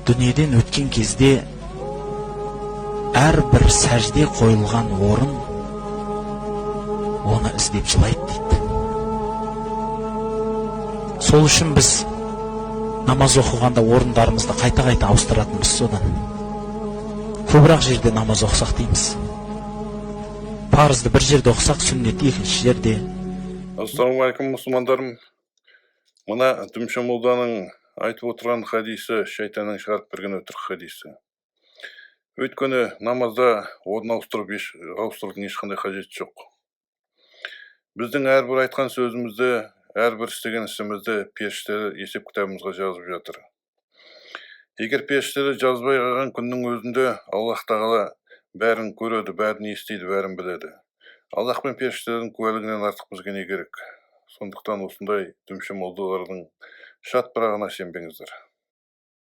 Дүниеден өткен кезде әрбір сәжде қойылған орын оны іздеп жылайды дейді. Сол үшін біз намаз оқығанда орындарымызды қайта-қайта ауыстыратынбыз. Содан көбірек жерде намаз оқысақ дейміз. Парызды бір жерде оқысақ, сүннетті екінші жерде. Ассалаумағалейкум, мұсылмандарым! Мына Дүмше молданың айтып отырған хадисі шайтанның шығарып берген өтірік хадисі. Өйткені намазда орын ауыстырып ауыстырудың ешқандай қажеті жоқ. Біздің әрбір айтқан сөзімізді, әрбір істеген ісімізді періштелер есеп кітабымызға жазып жатыр. Егер періштелер жазбай қалған күннің өзінде Аллах Тағала бәрін көреді, бәрін естиді, бәрін біледі. Аллах пен періштелердің куәлігінен артық бізге не керек? Сондықтан осындай дүмше молдалардың шатпырағына сенбеңіздер.